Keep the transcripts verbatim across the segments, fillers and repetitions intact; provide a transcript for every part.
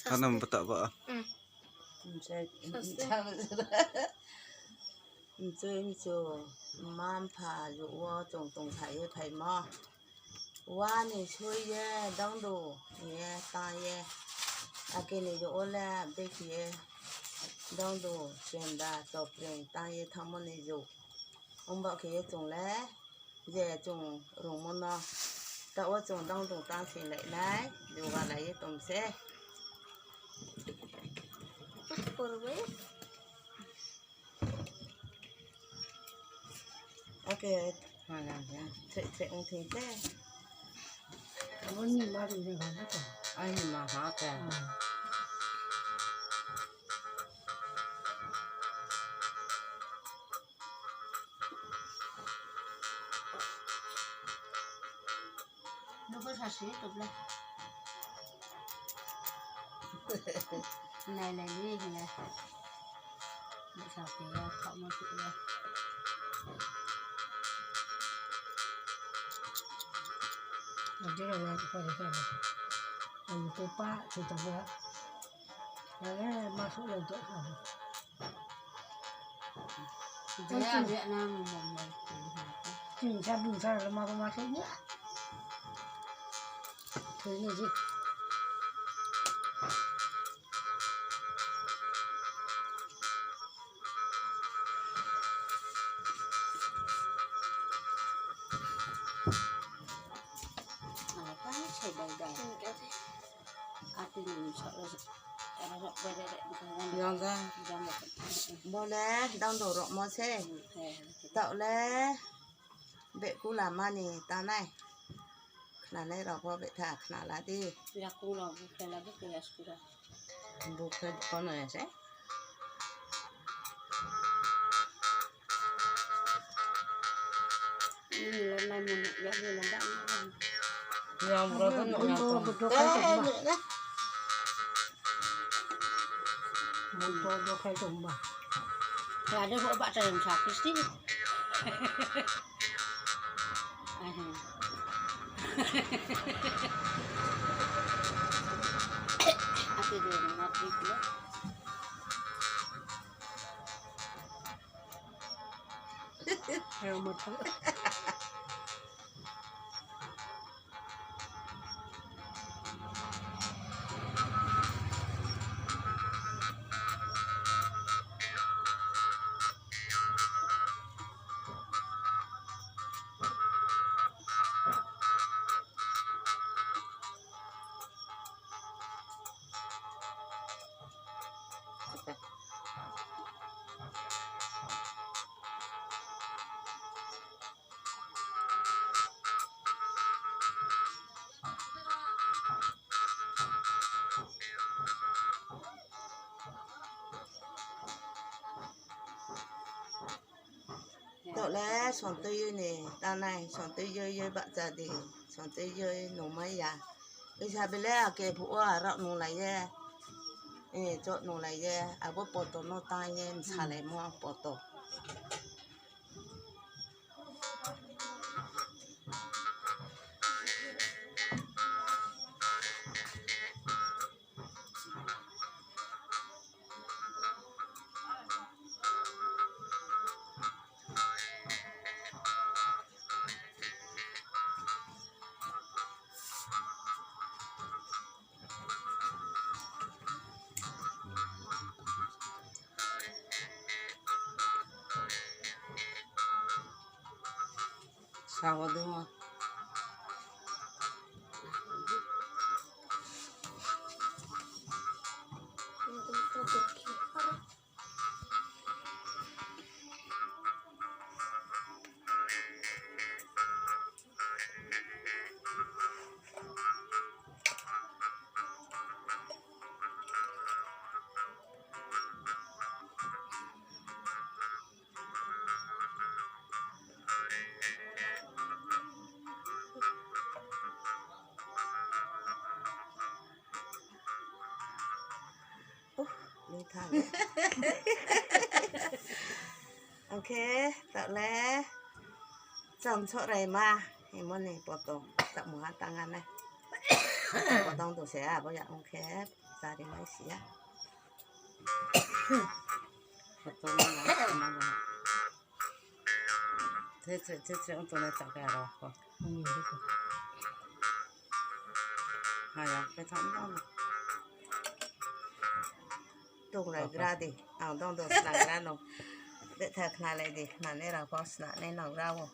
Ano bata ba. Mchoi mchu, mma mpha youh wo chung tongphai ye phaimo. Wa ni soi ye dangdu ye tang ye. Ake ni youh wo le bekhe ye dangdu, chenda, chopreng tang ye thanngmo ni youh. Ongba khe ye chung le je chung rungmo no, taoh wo chung dangdu tang si lai nai, yoga lai ye tong se. Ake, mana ya, tre tre ong thing te. Abo ni ma ri ni ha ta. Ai ni ma ha ta. Nobo sasi tobla. Nai lai ni hing ye. Ni sa phi ya, kha ma phi ya. Adi ra ya, pa de sa. Ani to pa, si tobla. Ya le, ma su le to sa. Jaya Vietnam mo mo. Ching sa bung sa le ma ko ma se ni. Thoi ni ji. Ala pa ni sai dai dai. Ati ni sa. Yong da. Bo le dangdu rokmo se. Taoh le bekula mani tanai. Khnanai rao pho betha khna la di. Yakung rao bukhe la di, yakung rao. Bukhe kono ya se. Ini lo nai mun ya ni lo dak. Yang bro tu nak yang tu. Mun tu tu khai tu mah. Ada buat bak tayang sakit sih. Api dia mati pula. Ayo mati. Taoh le sontui yoi ni tanai, sontui yoi yoi bahcha di, sontui yoi nungmai ya. Isa bele ake phuh wo arao nunglai ye, eh, cho nunglai ye, abo poto no tang ye, msalaimo poto. Sao dei ma. Uh, ni tha le. Oke, taoh le. Cham soh rai ma. Imo ni poto. Taoh muha tang anai. Bodong do se abo ya ong khe, chari mai si ya. Photo no na, na, na. Thetse, thetse, ong tongnai chakha rao pho. Haya, khe tham no. Tonglaigra di, ang dong dong snagra no. Betha khnalai di, khnanai rao pho snanai nagra wo.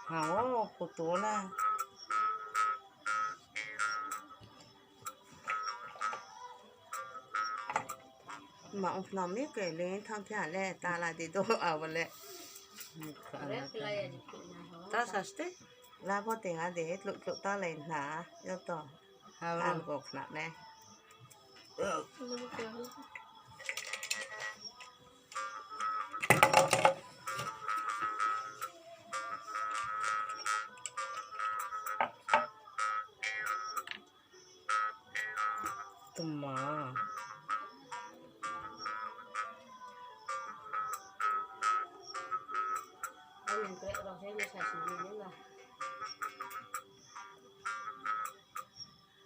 Ha, o, photo na. Ma ong phna mi ke le thang phi ha le, ta la di do abo le. Ta saste. La pho ting a de, tluk tluk ta lai na, yo to. Ha, ang kok na ne. Tma.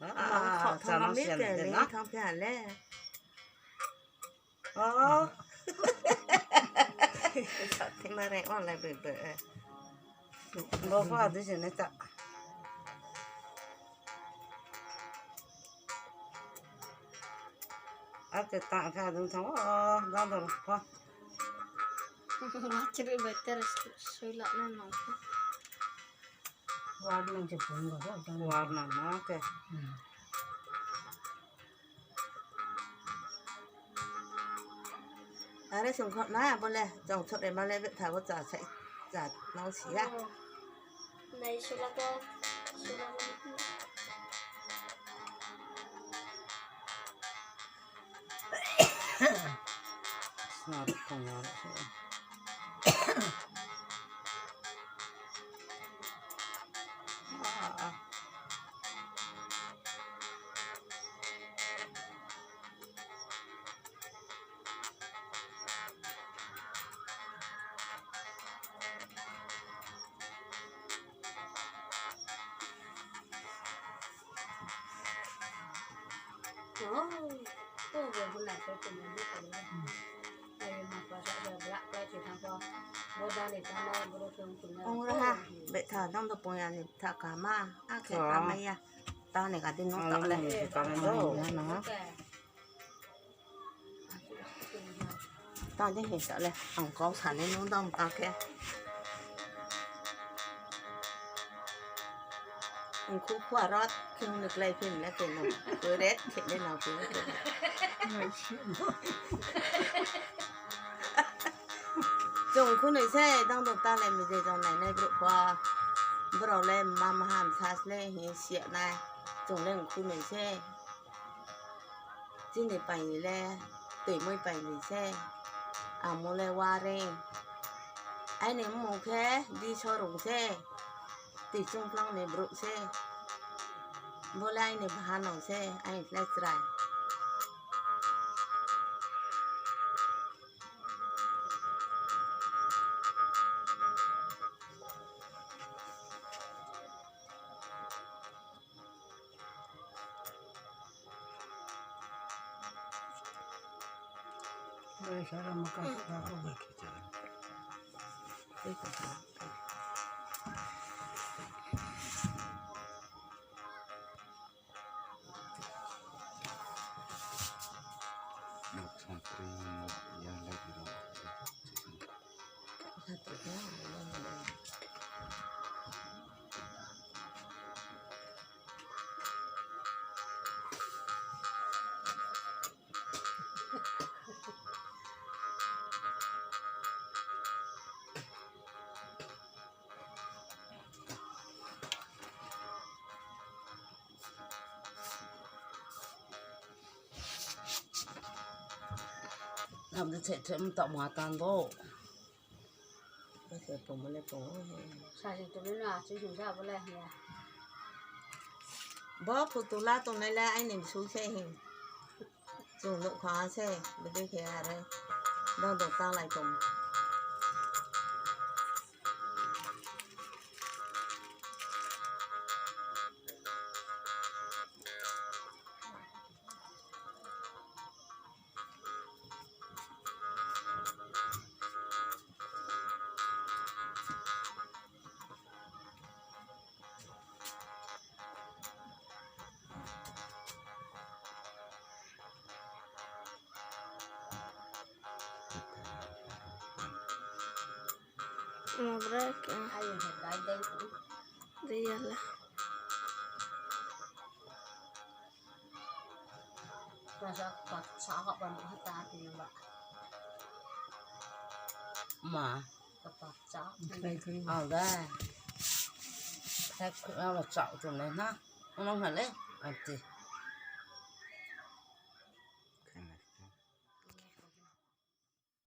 Ah, ah, ah, chama sian de na. Thang phi ha le. Oh. Sa thima re on lai boi boi. Bo pha di sini ta. Ake ta kha dun thang, oh, dang dang pha. Ma chiri better sui la na no. Warna je pun ba, warna na ke. Are sungkho na bole, jong chok re ma le betha bo cha sai, cha nang si ya. Nai sula ko, sula ko. Sna ro tong ya. Ah, ah. Ong ra ha, betha dang do pung ya ni tha kama, akhe kama ya. Ta ni ka di no ta le. Ta di hi ta le, ang kau sa ni nung dong ta khe. Ang khu khua rot, khe nung ni klái phi ni le khe nung. Khe ret, khe ni nang phi ni khe. Chung khunoi se dang dong ta le mi je jong nainai brouh pho. Brao le mma maha msa le hing si ya nai. Chung le khunoi se. Chini paini le toimoi paini se. Amo le wareng. Aini mmung khe Di Sorung se. Tui chungphlang ni brouh se. Bo le aini bahanao se, aini le chrai. Nam de che che mta ma tan bo. Ba se pom le pom he. Sa se tu le na, chu chu sa bo le he. Bo photo la tongnai le aini msu se he. Chung nouhkha se, bede khe are. Dang dong ta lai tong. Mabra ka. Ayo, hai, dai, dai. Dei ya la. Masa paksa haba ni hata di ba. Ma. Kapaksa. Ang dai. Thai khuna lo chak tu nai na. Unang na le. Ati.